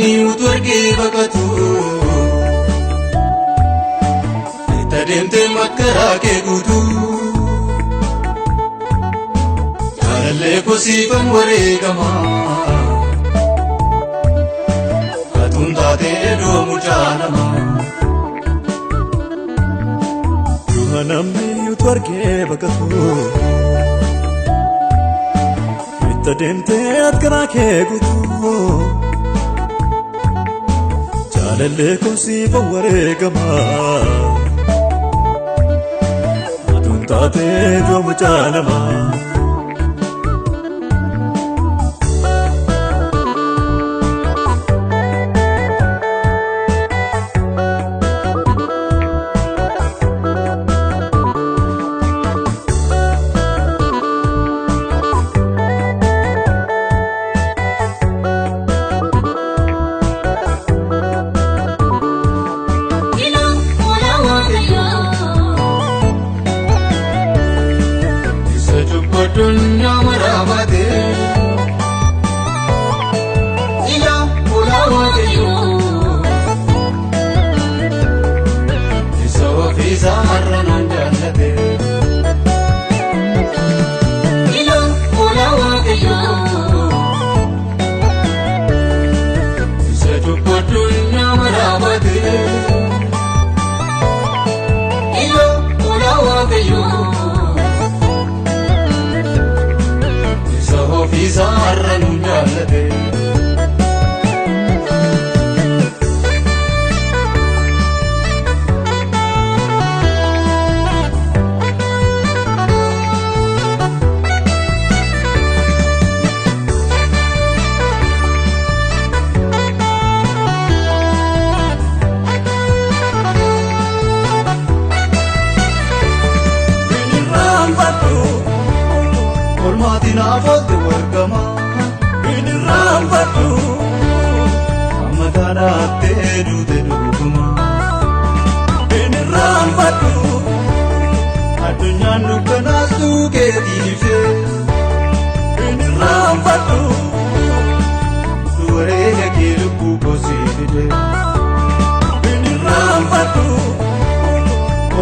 Namni utuu argee baqatu itti adeemtee makkaraa kee guutuu. Jaalallee kosiifan wareegama atuun taatee doomu jaalama. Duha namni utuu argee baqatu itti adeemtee karaa kee guutuu. Jaalallee kosiifan wareegama aduun taatee doomu jaalama. Isa cubbadduun maraabate Ila ulaa waaqayyoo Isa ofiisaa har'a naan jaallate Ila ulaa waaqayyoo Isa cubbadduun maraabate Ila ulaa waaqayyoo Isa ofiisaa har'a nuun jaallate. Irraanfadhu Olmaatiin afootti wargama hin irraanfadhu amma kadhattee duute dhuguma. Hin irraanfadhu Addunyaan dukkanaastuu keetii ibsee hin irraanfadhu wareega kee lubbuu kosii fide. Hin irraanfadhu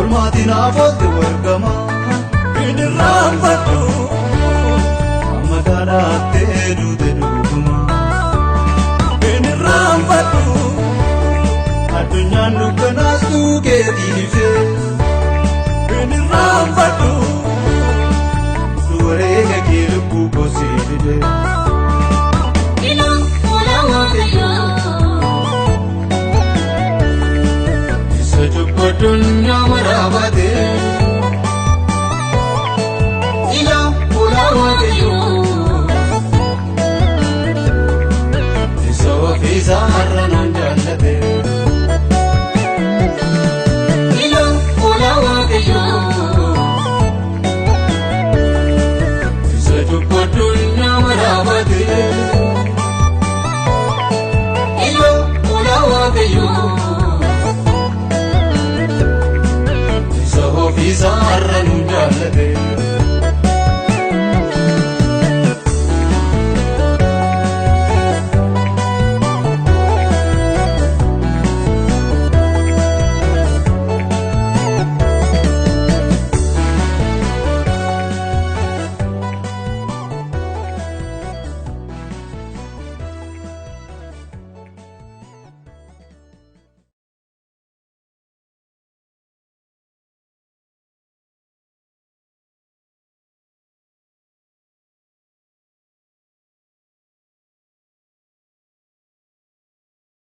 Olmaatiin afootti wargama hin irraanfadhu amma kadhattee duute dhuguma. Hin irraanfadhu Addunyaan dukkanaastuu keetii ibsee hin irraanfadhu wareega kee lubbuu kosii fide. Isa cubbadduun maraabate Ila ulaa waaqayyoo Isa ofiisaa har'a